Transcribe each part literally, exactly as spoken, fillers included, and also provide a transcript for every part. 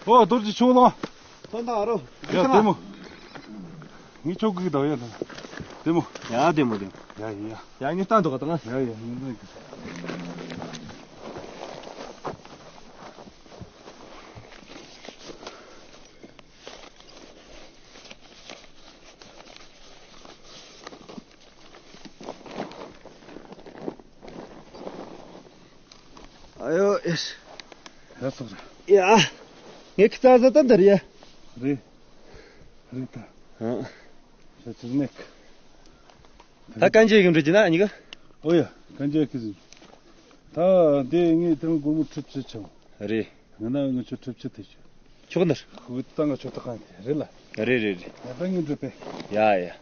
ཨོ། རྡོ་རྗེ་ཆུང་ལོ། ཐོན་དང་ཨ་རོ། ཡ། བདེ་མོ། ངས་ཆོག་གི་དང་ཡ་དང་། བདེ་མོ། ཡ། བདེ་མོ་བདེ་མོ། ཡ་ཡ་ཡ། ཡ། ངས་ལྟ་འདུག་ག་དང་། ཡ་ཡ། ངས་ལྟ་གི། ཨ་ཡོ། ཨེ། ཡ། སོང་ར། ཡ། ངས་ཁི་ཙ་ཟ་ད་འདར་ཡ། རེད། རེད་ད། ཨ། ཤ་ཚིག་མེད། ད་གན་རྒྱ་གི་འགྲོ་གི་ན་ཨ་ནི་ག། ཨོ་ཡ། གན་རྒྱ་གི་ཟིན། ད་འདི་ངས་དེ་རིང་སྒོར་མོ་ཁྲི་བཅུ་ཆང་། རེད། ང་ན་ང་ཆོ་ཁྲི་བཅུ་དེ་ཆོ། ཆོག་ནར། ཁུ་ད་ང་ཆོ་ད་གང་དེ་རེད་ལ། རེད་རེད་རེད། ཡ། ད་ངས་འགྲོ་པས། ཡ་ཡ།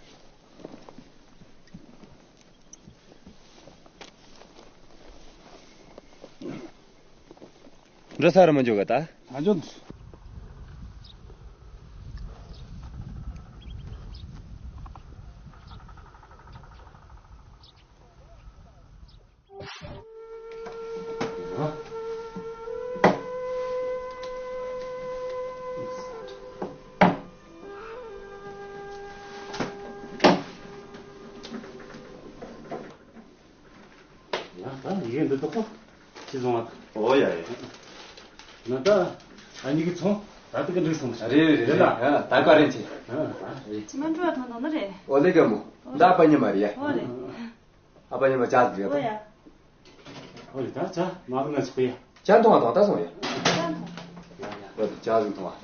འགྲོ་ས་ར་མ་འཇོག་ག་ད། མ་འཇོག་ནི། ཡ། ད་ཡི་གེ་འདི་དག་པོ་ཅི་བཟུང་བ། ཨོ་ཡ་ཡ། ན་ད་ཨ་ནི་གི་ཚོང་ད་དེ་གི་འགྲིག་སོང་། རེད་རེད་རེད་ལ། ད་ཀ་རེན་ཆེ། ཨ། ད་རེད། ཅི་མ་འགྲོ་བ་ཐོན་ཐོན་ནི་རེད། ཨོ་ལེ་ག་མོ། ད་ཨ་ཕ་ཉི་མ་རེད་ཡ། ཨོ་རེད། ཨ་ཕ་ཉི་མ་ཅག་རེད། ཨོ་ཡ། ཨོ་རེད། ད་ཅ་མ་གི་ན་ཆག་ཡ། ཅ་མཐོང་བ་དང་ད་སོང་ཡ། ཅ་མཐོང་། ཡ་ཡ། ཨོ་དེ་ཅ་ཟིག་མཐོང་བ།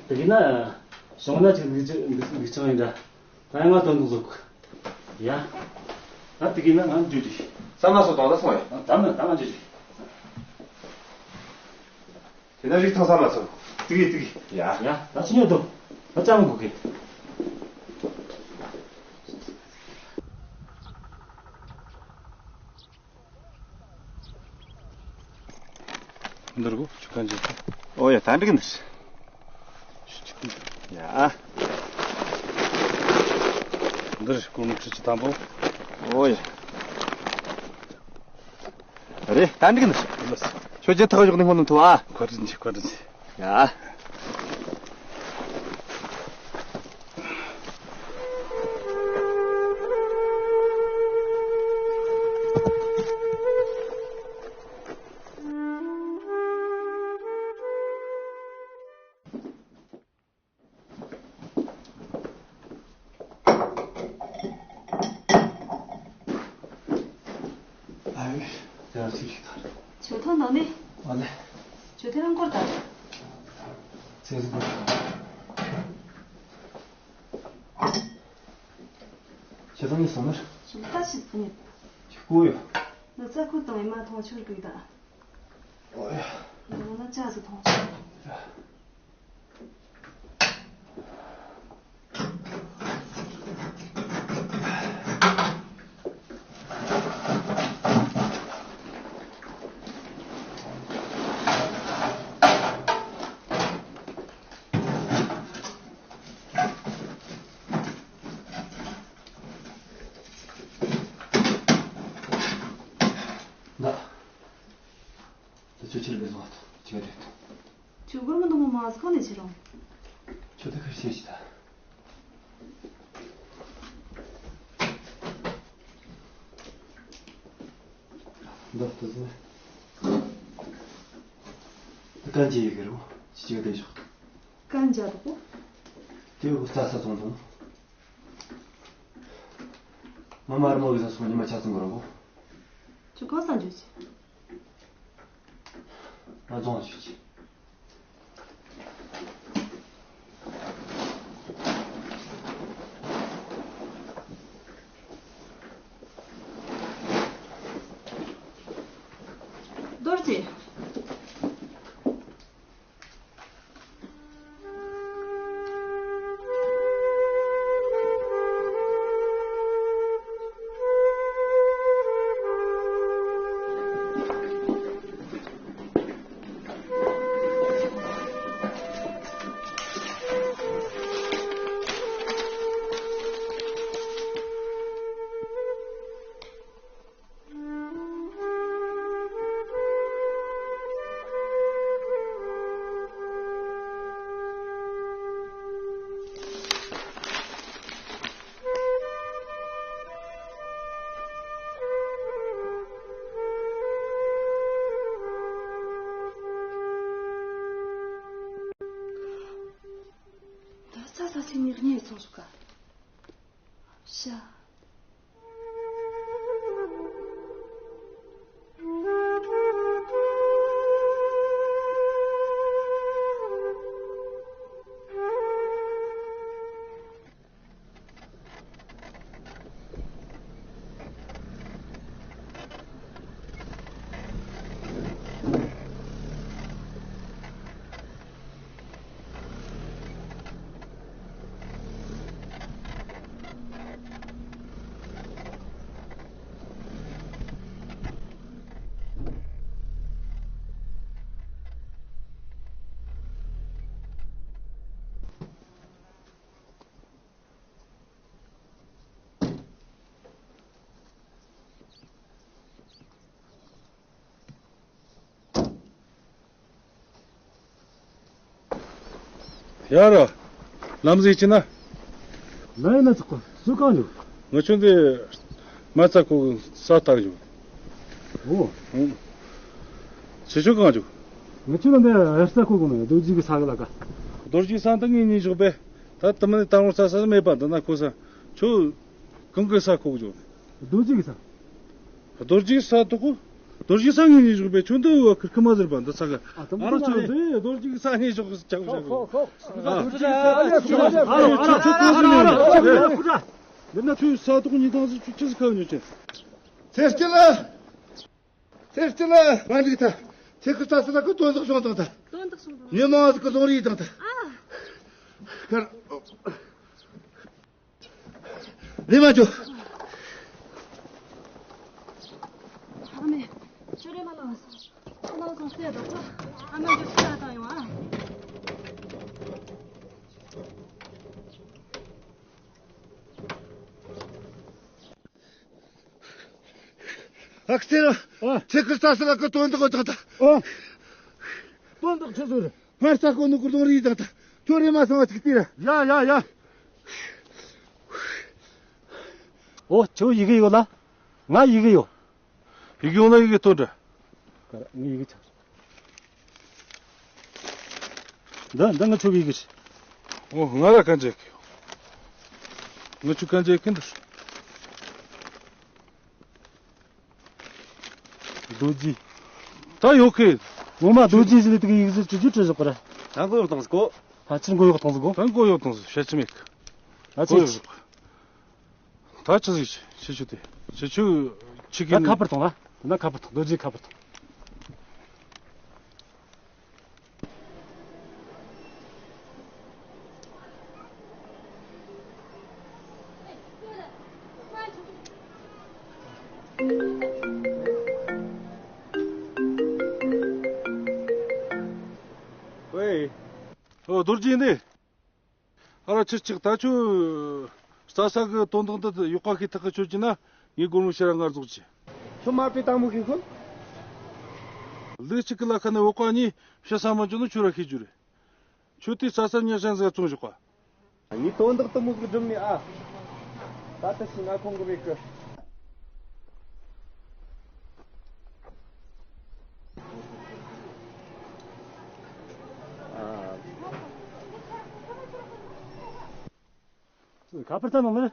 དེ་གི་ན་བྱུང་ན་ཅིག་འདུག་ཅིག་འདུག་ཅིག་ཡིན་འདྲ། ད་ཡང་ང་དོན་དུ་བཟོ་གི། ཡ། ད་དེ་གི་ན་ང་འཇུ་རེ། ས་མ་སོ་དང་ད་སོང་ཡ། ད་ནི་ད་ང་འཇུ་རེ། དེ་ན་རིག་ཐང་ས་མ་སོ། དེ་གི་དེ་གི། ཡ། ཡ། ད་ཕྱི་ཉོ་དོ། ད་ཅང་མི་དགོས་གི། འདིར་གོ་ཆུ་ཁ་འཇིག་གི། ཨོ་ཡ། ད་འགྲིག་ནི། ཡ། འདིར་སྒོར་མོ་ཁྲི་བཅུ་ཐམ་པོ། ཨོ་ཡ། རེད། ད་འགྲིག་ནི། ཁྱོད་ཀྱི་ཐག་གཞོག་ནས་སྔོན་ལ་ཐུ་ཨ། བཀའ་དྲིན་ཆེ། བཀའ་དྲིན་ཆེ། ཡ། ཨ་ཡོད། དེ་ལ་ཚིག་ཞིག་དང་། ཇོ་ཐང་ནང་ནས། ཨ་ལེ། ཇོ་ཐང་རང་སྐོར་དང་། ཚེ་ཟིག་པ། ཇོ་ཐང་ནས་སོང་ནར། ཇོ་ཐང་ཞིག་ཕུ་ནས། ཅི་ཀུ་ཡོད། ང་ཙ་ཁུ་དང་ཨེ་མ་ཐོང་ཆུར་བུད་དང་། ཨོ་ཡ། ང་ན་ཅག་ཟིག་ཐོང་ཆུར། ད། ད་ཁྱོད་ཕྱིར་བུད་སོང་བ་དང་ཅི་ག་རེད། ཁྱོད་སྒོར་མོ་འདི་མོ་མང་ཟིག་གང་ནས་ཁྱེར་རུང་། ཁྱོད་ད་ག་རེ་བྱེད་ཤི་ད། འདི་ལྟ་ཟེར་ན། འདི་གན་རྒྱ་ཡི་གེ་རེད་བོ། ཅི་ཅི་ག་དེ་ཞོག་གན་རྒྱ་དོ་བོ། དེ་བོ་རྩྭ་ས་བཙོང་དང་། མ་མར་མོ་གི་ས་སོང་ཉི་མ་ཆ་ཚང་གི་རོ་བོ། ཁྱོད་གང་ས་འཇུ་ཆི། ང་རྫོང་ཞུ་ཆི། རྡོ་རྗེ། དེ་ནས་གཉིད་སོང་ཞོག་ག་ཤ། ཡ་ར། ལམ་ཟིག་ཅི་ན། ལ་ཡིན་ན་ཆོག་གི། སུ་གང་འཇུག་ང་ཆུང་དེ་མ་ཚ་ཁོ་ས་ལྟ་འཇུག་ཨོ། ཁྱེད་ཆོ་གང་འཇུག་ང་ཆུང་ལ་འདི་ཧེར་ས་ཁོ་གོ་ནི་རྡོ་རྗེ་གི་ས་གི་ལ་ཀ་རྡོ་རྗེ་ས་འདི་ངའི་ཉིན་ཞོག་པས། ད་དུ་མ་ནི་ད་རུང་ས་ས་མེད་པ་འདི་ན་ཁོ་ས་ཆུ་གང་གི་ས་ཁོ་གི་འཇུག་རྡོ་རྗེ་གི་ས། རྡོ་རྗེ་ས་དུ་ཁོ། རྡོ་རྗེ་ས་ངའི་ཉིན་ཞོག་པས་ཆུ་འདི་བ་ཁིར་ཁི་མ་ཟེར་བ་འདི་ས་ག་ཨ་ད་ཨ་ར་ཆུ་འདི་རྡོ་རྗེ་གི་ས་ངའི་ཞོག་ཅག་ཞོག་གི་ཨ་རྡོ་རྗེ་གི་ས་ངའི་ཞོག་ཨ་ར་ཆུ་ཁ་ཟེར་ནས་འདི་ན་ཆུ་ས་དུ་ཁོ་ཉིན་ཐང་ཟེར་ཆུ་ཆི་ཟེར་ཁ་ཉོ་ཆེ། ཚེ་སྐྱིད་ལ། ཚེ་སྐྱིད་ལ་མ་འགྲིག་ད། ཚེ་ཁུ་ས་ས་ལ་ཁུ་དོན་དག་བྱུང་དང་ད། དོན་དག་བྱུང་དང་། ཉི་མ་ཟིག་གི་ལོང་རིས་དང་ད། ཨ། ཁར། ལས་མ་འཇོ། ཨ་མས། ཁྱོད་རེ་མ་ལངས་སོང་། ཁོ་ན་ཚོང་སེ་རོགས། ཨ་མ་འཇོ་ཤི་ལ་བཏང་ཡོང་ཨ། ཨ་ཁུ་སེ་ར། ཨ། ཚེ་ཁུ་ས་ས་ལ་ཁུ་དོན་དག་གོ་ཐག་ད། ཨ། དོན་དག་ཆི་ཟིག་རེད། ཕར་ས་ཁོ་ནུ་ཁུ་དོང་རིས་དང་ད། ཁྱོད་རེ་མ་སོང་བ་ཅིག་ལྟོས་ར། ཡ་ཡ་ཡ། ཨོ་ཁྱོད་ཡི་གེ་ཡོད་ལ། ང་ཡི་གེ་ཡོད། ཡི་གེ་ཡོད་ན་ཡི་གེ་སྟོན་དྲ། ཀ་ར་ངའི་ཡི་གེ་ཆག་འདི་འདི་ང་ཆོ་གི་ཡི་གེ་རེད། ཨོ་ང་ར་གན་རྒྱ་གི་ཡོད། ང་ཆོ་གན་རྒྱ་གི་འདི། རྡོ་རྗེ། ད་ཡོད་གི། ངོ་མ་རྡོ་རྗེ་ཟེར་ལེ་དེ་གི་ཡིག་གཟུགས་ཅི་ཅི་བྲིས་བཞག་པ་རེད། ད་མགོ་ཡོག་བཏང་ཟིག་གོ། ཕལ་ཆེར་མགོ་ཡོག་བཏང་ཟིག་གོ། ད་མགོ་ཡོག་བཏང་ཟིག་བཤད་ཆི་མེད་གི་ད་ཆི་ཟིག་ཆི་ཆུ་དེ་ཆི་ཆུ་ཆི་གི་ད་ཁ་པར་བཏང་ལ། ད་ཁ་པར་བཏང་། རྡོ་རྗེ་ཁ་པར་བཏང་། ཝེ། ཨོ་རྡོ་རྗེ་འདི། ཨ་ར་ཁྱེད་ཅག་ད་ཆུ། རྩྭ་ས་གི་དོན་དག་འདི་ཡག་པ་ཤེས་ཐག་གི་ཆོད་ཀྱི་ན་ངའི་སྒོར་མོ་ཕྱིར་ར་ང་རྫོགས་ཀྱི། ཁྱོད་མ་པའི་དང་མོ་ཤེས་ཁུལ། ལུག་གཅིག་གི་ལ་ཁ་ནས་འོག་པ་གཉིས་ཕྱི་ས་མ་འཇོག་ན་ཆུ་ར་ཤེས་རྒྱུ་རེད། ཁྱོད་དེ་རྩྭ་ས་ཉག་ཤང་ཟིག་བཙོང་བཞག་པ། ངའི་དོན་དག་དུ་མོ་གི་སྒྲུབ་ནས་ཨ། ད་ལྟ་ཞིག་ང་ཁོང་གི་མེད་གི། ཁ་པར་ལྟ་ནང་ནས།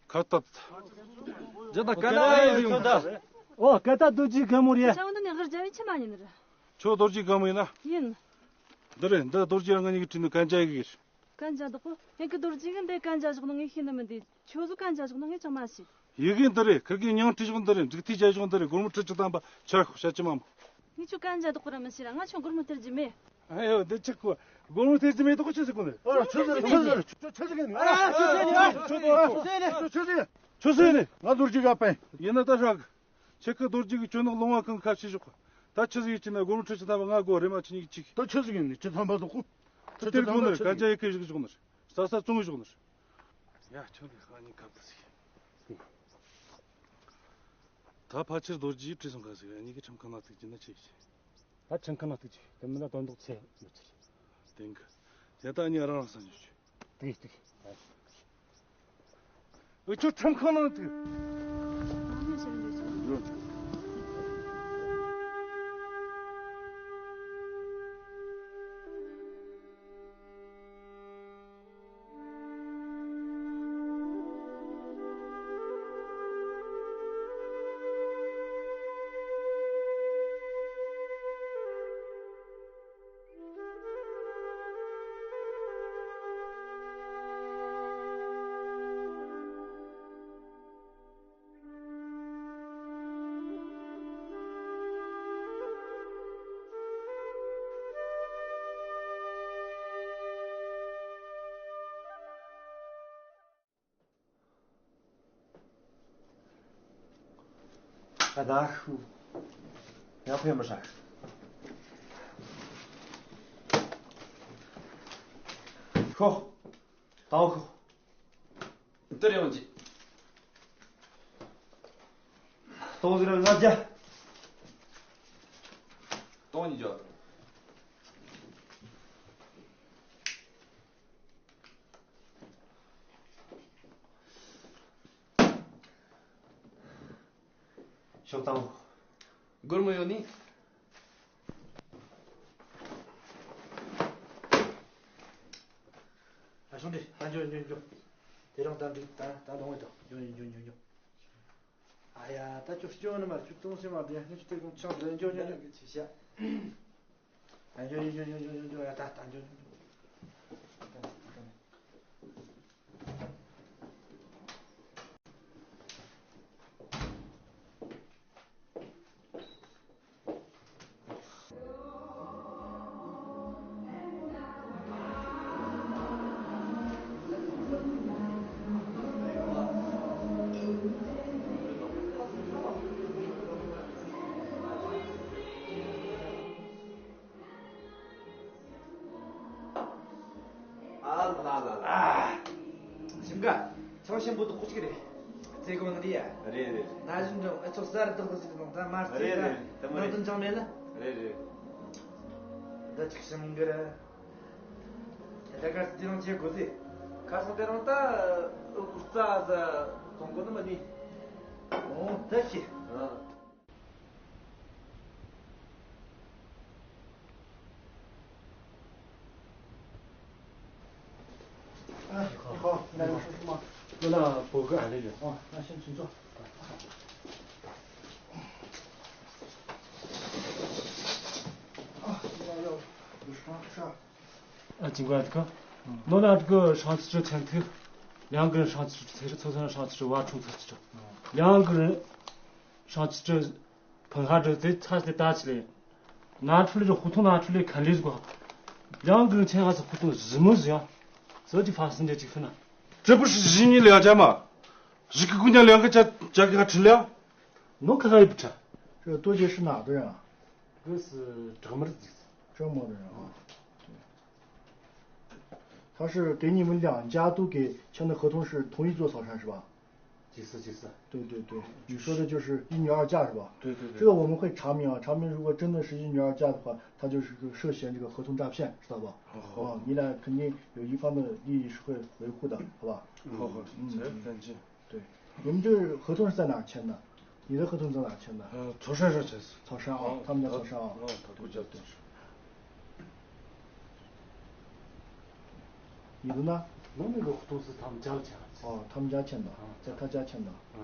ཁ་བཏབ། ཇི་ལྟར་ཀ་ན་ཡོད་ད། ཨོ་ཀ་ད་རྡོ་རྗེ་རྒན་མོ་རེད། ཅང་འདི་ནས་ངར་རྒྱ་བའི་ཆི་མ་ཉན་རེད། ཁྱོད་རྡོ་རྗེ་རྒན་མོ་ཡིན་ན། ཡིན། འདི་རེད། འདི་རྡོ་རྗེ་རང་ང་གཉིས་ཀྱི་དྲིན་ནི་གན་རྒྱ་ཡི་གི་རེད། གན་རྒྱ་བདག་པོ། ངས་ཀྱི་རྡོ་རྗེ་གི་འདི་གན་རྒྱ་བཞག་ནོ་ངས་ཤེས་ནི་མི་འདུག་ཁྱོད་ཚོ་གན་རྒྱ་བཞག་ནོ་ངས་ཅང་མ་ཤེས། ཡི་གེ་འདི་རེད། ཁིར་གི་མྱིང་བྲིས་བཞག་འདི་རེད། འཇིག་ཐིག་བྱས་བཞག་འདི་རེད། སྒོར་མོ་ཁྲི་བཅུ་ཐམ་པ་ཆ་ཤོག་བཤད་ཀྱི་མ་མོ། ངས་ཁྱོད་གན་རྒྱ་བདག་པོ་ར་མི་ཤེས་ར། ང་ཁྱོད་སྒོར་མོ་སྟེར་རྒྱུ་མེད། ཨ་ཡོ་འདི་ཆི་ཁོ། སྒོར་མོ་སྟེར་རྒྱུ་མེད་དོ་ཁོ་ཆི་ཟིག་གོ་ནི། ཨ་ཆི་ཟིག་ཆི་ཟིག་ཆི་ཟིག་ཨ་ཆི་ཟིག་ཆི་ཟིག་ཆི་ཟིག་ཆི་ཟིག་ང་རྡོ་རྗེ་ག་པན། ཡིན་ན་ད་ཧྲག་ཁྱེད་ཀྱི་རྡོ་རྗེ་གི་གྱོད་ནག་ལོང་བ་གང་ཁ་ཕྱེ་ཞོག་ད་ཆི་ཟིག་ཡིན་ཅི་ན་སྒོར་མོ་ཁྲི་བཅུ་ཐམ་པ་ང་དགོས་རེད། མ་ཆི་ཉིག་ཅིག་ད་ཆི་ཟིག་ཡིན་ནི་ཅི་ཐམ་པ་དོ་ཁོ། ཆི་དེར་དགོས་ནི་རེད། གན་རྒྱ་ཡི་གེ་ཞིག་བཞག་ནི་རེད། རྩྭ་ས་བཙོང་གི་བཞག་ནི་རེད། ཡ་ཁྱོད་ལས་ཧ་ཉིན་ཁ་ཏི་ཟིག་ད་ཕལ་ཆེར་རྡོ་རྗེ་བྲིས་སོང་ག་ཟིག་ཨ་ཉིག་གི་ཁྲིམས་ཁང་ན་ཐུག་ཅི་ན་ཆི་ཡིན། ད་ཁྲིམས་ཁང་ན་ཐུག་ཅི་དེ་མིན་ན་དོན་དག་ཆེ་ཡོད་ཚུལ། དེང་གི་དེ་ད་ཉིན་རང་རང་ས་ཉོ་ཆུ། དེ་དེ། འུ་ཆོ་ཁྲིམས་ཁང་ནང་དུ། ད་ཤུ། ཡང་ཕེབས་མི་ཧྲ། ཤོག་ད་འོ་ཤོག་དེར་ཡོང་གྱིས། སྟོང་ཟེར་ལྔ་བརྒྱ། སྟོང་ཉིས་བརྒྱ། ཤོག་དང་། སྒོར་མོ་ཡོད་ནི། ཨ་ཤོག་འདི་ད་འཇོག་འཇོག་འཇོག་དེ་རིང་ད་འགྲིག་ད་ད་ལོང་བའི་དོ་འཇོག་འཇོག་འཇོག་འཇོག་ཨ་ཡ་ད་ཁྱོད་སྐྱོན་ནི་མ་རེད། ཁྱོད་ཏོང་ཧྲེང་མ་བདེ་ངས་ཁྱོད་དེ་གོང་ཆང་འདི་འཇོག་འཇོག་འཇོག་ཁྱོད་བྱས་ཤག་ཨ་འཇོག་འཇོག་འཇོག་འཇོག་འཇོག་ཨ་ད་ད་འཇོག་འཇོག་ཨ་ལ་ལ་ལ། ཞིམ་ག་ཆང་ཞིམ་པོ་དུ་ཁུག་ཅིག་རེད། རྩེ་གོང་ནི་རེད་ཡ། རེད་རེད། ན་གཞོན་འདྲ་ཨ་ཚོ་གསར་དུ་ཁུག་ཅིག་དང་ད་མར་རྩེ་རེད་ག་རེད། དེ་མོ་ནོར་རེད། དོན་ཅང་མེད་ལ། རེད་རེད། ད་ཅིག་ཞིམ་གི་རེད། ད་གར་སོང་དེ་རིང་བྱེད་དགོས་ཟེ། གར་སོང་དེ་རིང་ད་ཨུ་ཀུ་རྩ་ཟ་གཏོང་དགོས་ནི་མ་ནི། འོ་ད་ཤི། ཨ། ཨ། ཁོ་ཁོ་ང་ཡང་ཤོག་ཤོག་མ། ཁོ་ན་བོ་གི་ཨ་རེ་རེད། ཨ། ང་ཤེས་ཚུན་ཚོད། ཨ། ང་ཡང་ཤོག་ཤོག་ཨ། ཅིང་ག་ཨ་ཁ། ནོ་ན་ཨ་ཁ་ཧྲང་ཙི་ཁྲི་ཚན་ཐིག་ལིའང་གི་ཧྲང་ཙི་ཁྲི་ཚན་ཧྲི་ཚོ་ཚན་ཧྲང་ཙི་ཁྲི་བ་ཁྲུང་ཚ་ཙི་ཁྲི། ལིའང་གི་ཧྲང་ཙི་ཁྲི་ཕང་ཧ་ཁྲི་དེ་ཚ་ལེ་ཏ་ཅི་ལེ། ན་ཁྲུ་ལེ་ཧུ་ཐུང་ན་ཁྲུ་ལེ་ཁན་ལེ་ཟུག་ལིའང་གི་ཆེན་ཧ་ཙི་ཧུ་ཐུང་ཟི་མུ་ཟི་ཡང་ཟི་ཅི་ཧྥ་སི་འདྲ་ཅིག་ཧྥི་ན། 这不是一年两家吗？一个姑娘两个家，家给他吃了？ ནོ་ཁ་ཧ་ཡི་བུ་ཁྲ། 这多姐是哪的人啊？ ཀི་སི་ཀྲག་མར་ཟིག་སི། 这么的人啊。对。他是给你们两家都给签的合同是同一座草山是吧？ ཅི་སི་ཅི་སི། 对对对，你说的就是一女二嫁是吧？ 对对对。 这个我们会查明啊，查明如果真的是一女二嫁的话，他就是个涉嫌这个合同诈骗，知道吧？ 好好。 啊，你俩肯定有一方的利益是会维护的，好吧？ 好好，嗯。 对，你们这合同是在哪儿签的？你的合同在哪儿签的？ ཨ། 草山上签的。 草山啊， ཨ། 他们家草山啊。 ཨ། 他们家草山。 你的呢？ ནང་མི་གི་ཧུ་ཐུང་སི་ཐམ་ཅག་ཅག་ཨ། 他们家签的。 ཨ། 在他家签的。 ཨ།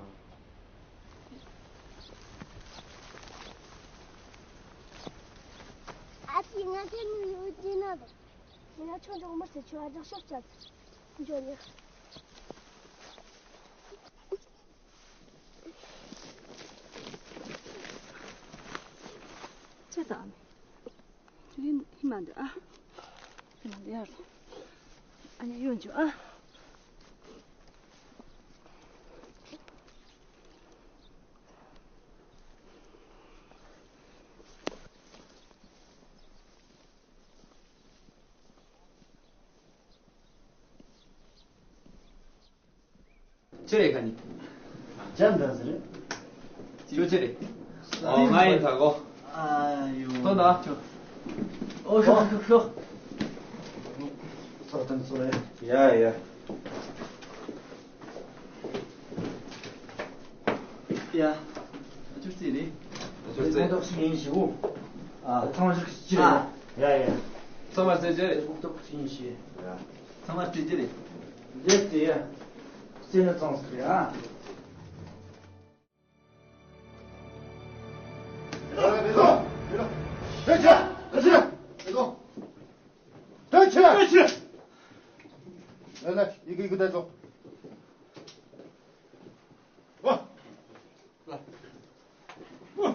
ཨ་ཙི་ང་ཚོའི་ནུ་ཡོད་ཀྱི་ན་དང་། ང་ཆུང་ཆུང་མི་ཚེ་ཆུ་ཨ་ཅག་ཤོག་ཅག་འཇོག་ནས། ཅི་དང་། ཧི་མ་འདི་ཨ། ཧི་མ་འདི་ཡར་སོང་། ཨ་ནི་གཡོན་ཅུ་ཨ། ཅི་རེད་ཁ་ནི། ཅན་དང་ཟེར། ཁྱོད་ཅི་རེད། ཨོ་ང་ཡིན་ད་གོ། ཨ་ཡོ། ཐོན་ད། ཨོ་ཤོག་ཤོག་ཤོག་ཚོགས་ཐོན་ཚོགས་ཡ། ཡ་ཡ། ཡ། ཨ་ཅོ་རྩེ་རེད། ཨ་ཅོ་རྩེ། ཁོང་ཏོག་ཞིག་ཡིན་ཞིག་འོ། ཨ། ཚང་མ་ཞིག་ཅི་རེད། ཡ་ཡ། ཚང་མ་རྩེ་རྩེ་རེད། ཁོང་ཏོག་ཞིག་ཡིན་ཞིག་ཡ། ཚང་མ་རྩེ་རྩེ་རེད། རེད་དེ་ཡ། རྩེ་ན་ཚང་ཟིག་རེད་ཨ།别动，别动，别动，站起来，站起来，别动，站起来，站起来。来来，一个一个带走。 哇，来，哇。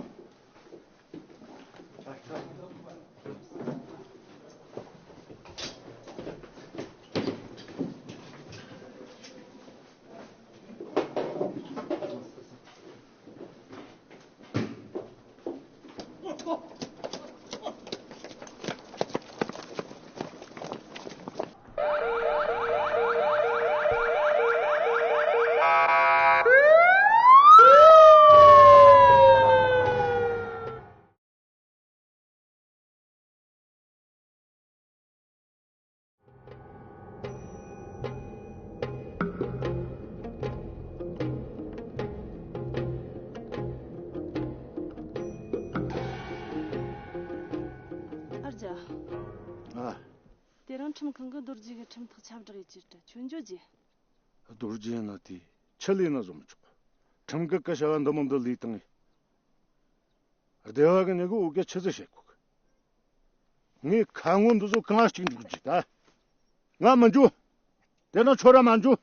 ཨ། དེ་རིང་ཁྲིམས་ཁང་གི་རྡོ་རྗེ་གི་ཁྲིམས་ཐག་ཁྱབ་བསྒྲགས་ཡེད་རྒྱུ་རེད། ཁྱོད་འགྱོ་རྒྱུ། རྡོ་རྗེ་ན་དེ་ཆི་ལས་ན་བཟོ་མི་ཆོག་ཁྲིམས་ཀྱི་སྐད་ཆ་བ་འདི་མོ་འདི་ལས་བཏང་ངས། སྡེ་བ་གི་ནི་གི་འུ་ག་ཆི་ཟིག་བཤད་གོ་གི། ངས་ཁ་ངོ་འདི་ཚོ་གང་གཅིག་འཇུག་རྒྱུ་ད། ང་མི་འཇུ། དེ་ན་ཁྱོད་ར་མ་འཇུ།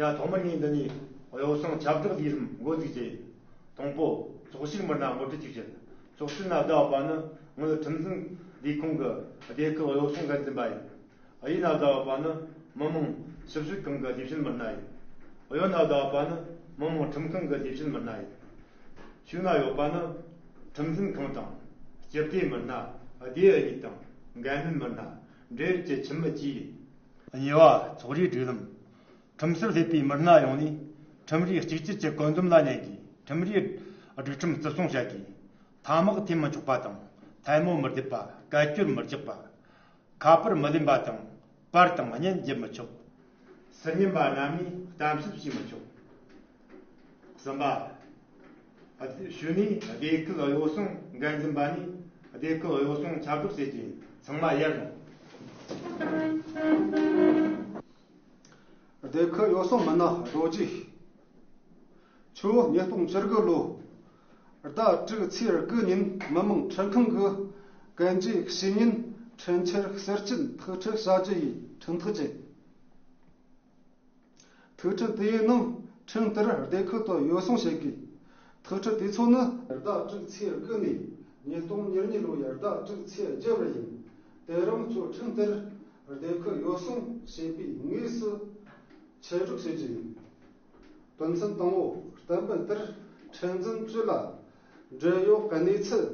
ཡ། ཐོག་མར་ངས་འདི་ནས་གཡོ་ཟོལ་ཁྱབ་བསྒྲགས་ལས་རིམ་འགོ་འཛུགས་རྒྱུ་ཡིན། དང་པོ། ཚོགས་ཞུགས་མི་སྣ་ངོ་སྤྲོད་ཅིག་བྱེད། ཚོགས་གཙོ་ན་ཟླ་བ་པ་ནི་ངའི་ཁྲིམས་འཛིན་ལས་ཁུངས་ཀྱི་སྡེ་ཁག་གཡོ་ཟོལ་འགན་འཛིན་པ་ཡིན། གཡས་ན་ཟླ་བ་པ་ནི་མི་དམངས་ཞིབ་དཔྱོད་ཁང་གི་ལས་བྱེད་མི་སྣ་ཡིན། གཡོན་ན་ཟླ་བ་པ་ནི་མི་དམངས་ཁྲིམས་ཁང་གི་ལས་བྱེད་མི་སྣ་ཡིན། ཤུལ་ན་ཡོད་པ་ནི་ཁྲིམས་འཛིན་ཁང་དང་སྤྱི་བདེ་མི་སྣ། སྡེ་གཉིས་དང་འགན་ལེན་མི་སྣ། འབྲེལ་ཡོད་ཀྱི་ཁྱིམ་མི་བཅས་ཡིན། གཉིས་པ། ཚོགས་རའི་སྒྲིག་ལམ། ཁྲིམས་སར་སླེབས་པའི་མི་སྣ་ཡོངས་ནས་ཁྲིམས་རའི་གཅིག་གྱུར་གྱི་བཀོད་འདོམས་ལ་ཉན་དགོས། ཁྲིམས་རའི་སྒྲིག་ཁྲིམས་བརྩི་སྲུང་བྱ་དགོས། ཐ་མག་འཐེན་མི་ཆོག་པ་དང་། ཐལ་མོ་མི་རྡེབ་པ། སྐད་ཅོར་མི་རྒྱག་པ། ཁ་པར་མི་ལེན་པ་དང་། པར་དང་བརྙན་བརྒྱུད་མི་ཆོག་སུ་ཉན་པ་རྣམས་ནས་གཏམ་བཤད་བྱེད་མི་ཆོག་གསུམ་པ། ཞུ་ནས་སྡེ་ཁུལ་གཡོ་ཟོལ་འགན་འཛིན་པ་ནས་སྡེ་ཁུལ་གཡོ་ཟོལ་ཁྱབ་བསྒྲགས་བྱེད་ཀྱི་ཡིན། ཚང་མ་ཡར་ལོངས། སྡེ་ཁུལ་གཡོ་ཟོལ་མི་སྣ་རྡོ་རྗེ། ཁྱོད་ཉིས་སྟོང་བཅུ་དགུ་ལོ་ཟླ་དྲུག་ཚེས་དགུ་ཉིན་མི་དམངས་ཁྲིམས་ཁང་གི་གན་རྒྱའི་བཤེས་གཉེན་ཁྲིམས་འཆར་གསར་བཅད་ཐག་གཅོད་བྱ་རྒྱུ་ཡི་ཁྲིམས་ཐག་བཅད། ཐག་གཅོད་དེའི་ནང་ཁྲིམས་ལྟར་སྡེ་ཁུལ་དུ་གཡོ་ཟོལ་བྱེད་དགོས། ཐག་གཅོད་དེ་ཚོ་ནི་ཟླ་དྲུག་ཚེས་དགུ་ནས་ཉིས་སྟོང་ཉེར་གཉིས་ལོའི་ཟླ་དྲུག་ཚེས་བརྒྱད་བར་ཡིན། དེ་རིང་ཁྱོད་ཁྲིམས་ལྟར་སྡེ་ཁུལ་གཡོ་ཟོལ་བྱེད་པའི་དངོས་སུ་ཁྱབ་བསྒྲགས་བྱེད་རྒྱུ་ཡིན། དོན་ཚན་དང་པོ། གཏན་འབེབས་ལྟར་ཁྲིམས་འཛིན་ཚོ་ལ་འབྲེལ་ཡོད་གནས་ཚུལ་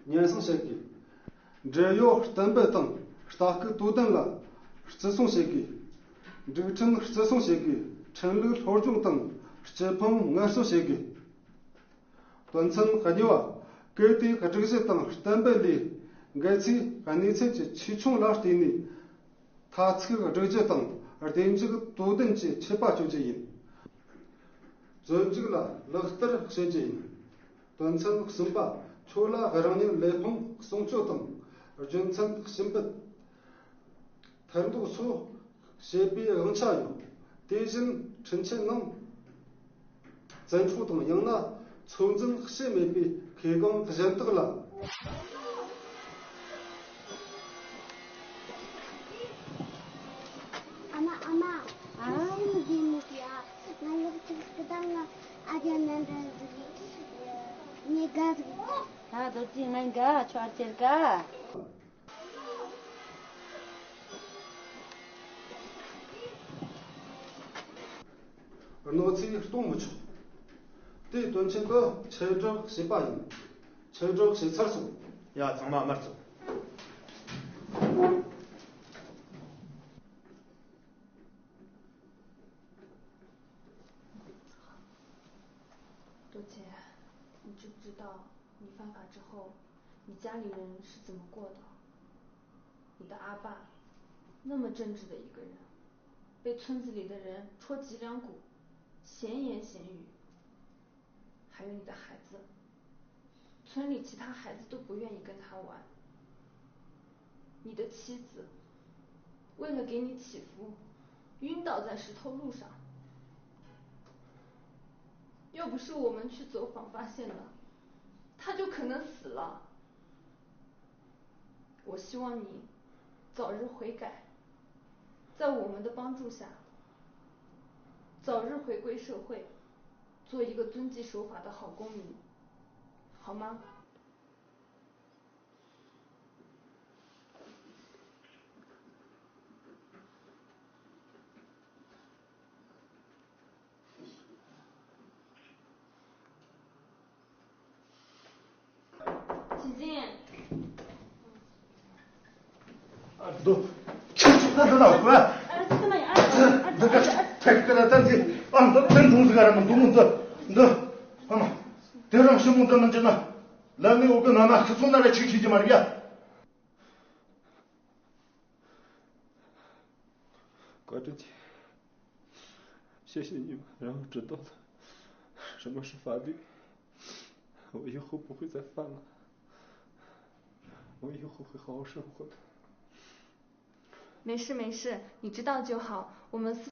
སྙན་སེང་བྱེད་དགོས། འབྲེལ་ཡོད་གཏན་འབེབས་དང་ལྟ་སྐུལ་དོ་དམ་ལ་བརྩི་སྲུང་བྱེད་དགོས། སྒྲིག་ཁྲིམས་བརྩི་སྲུང་བྱེད་དགོས། ཁྲིམས་ལུགས་སློབ་སྦྱོང་དང་སྤྱི་ཕན་ངལ་གསོ་བྱེད་དགོས། དོན་ཚན་གཉིས་པ། གལ་ཏེ་སྒྲིག་གཞི་དང་གཏན་འབེབས་ལས་འགལ་ཚེ་གནས་ཚུལ་གྱི་ཆེ་ཆུང་ལ་བལྟས་ནས། ཐ་ཚིག་སྒྲིག་རྒྱུ་དང་བདེ་འཇགས་དོ་དམ་གྱི་ཆད་པ་གཅོད་རྒྱུ་ཡིན། བཙོན་འཇུག་ལ་ལག་བསྟར་བྱེད་རྒྱུ་ཡིན། དོན་ཚན་གསུམ་པ། ཁྱོད་ལ་རང་ཉིད་ལས་ཁུངས་སྲུང་སྐྱོབ་དང་རྒྱུ་མཚན་ཞུ་འབུལ། ཐེར་འདོན་སོགས་བྱེད་པའི་དབང་ཆ་ཡོད། དེ་བཞིན་ཁྲིམས་ཆད་ནང་བཙན་འཕྲོག་དང་ཡང་ན་ཚོད་འཛིན་བྱས་མེད་པའི་ཁེ་དབང་གཞན་དག་ལ། ཨ་མ། ཨ་མ། ཨ། སེམས་བདེ་མོ་གི་ཨ། ང་ལོ་གཅིག་གི་དང་ང་ཨ་ཅག་ནང་འདྲ་ཟིག་ངས་དགའ་ཟིག་ད་རྡོ་རྗེ་ང་དགའ་ཁྱོད་ཨ་ཅེར་དགའ། གནོད་འཚེ་གཏོང་མི་ཆོག་དེའི་དོན་ཆེན་དུ་ཁྱབ་བསྒྲགས་བྱས་པ་ཡིན། ཁྱབ་བསྒྲགས་བྱས་ཚར་སོང་། ཡ། ཚང་མ་མར་ཚུགས། 多姐，你知不知道你犯法之后，你家里人是怎么过的？你的阿爸，那么正直的一个人，被村子里的人戳脊梁骨，闲言闲语。还有你的孩子，村里其他孩子都不愿意跟他玩。你的妻子为了给你祈福，晕倒在石头路上。要不是我们去走访发现的，他就可能死了。我希望你早日悔改，在我们的帮助下，早日回归社会，做一个遵纪守法的好公民，好吗？ ཅི་ཟིན། ཨ། འདུག་ཁྱེད་ཚོ་ད་འདི་ན་གོ། ཨ། ཅི་ཟིན་ཡ། ཨ། འདི་ག་ཐེག་གི་ལ་ད་འདི། ཨ། འདི་ཕན་ཐུང་ཟིག་ག་ར་མི་འདུག་མོ་འདི་འདི། ཨ་མ། དེ་རིང་ཞི་མོ་འདི་མི་འཇི་ན། ལ་ནི་འོ་གི་ན་ན་ཁི་ཚོ་ན་ར་ཆིག་ཆིག་གི་མ་རེད་ཡ། བཀའ་དྲིན་ཆེ། 谢谢你们让我知道了什么是法律，我以后不会再犯了，我以后会好好生活的。没事没事，你知道就好。我们四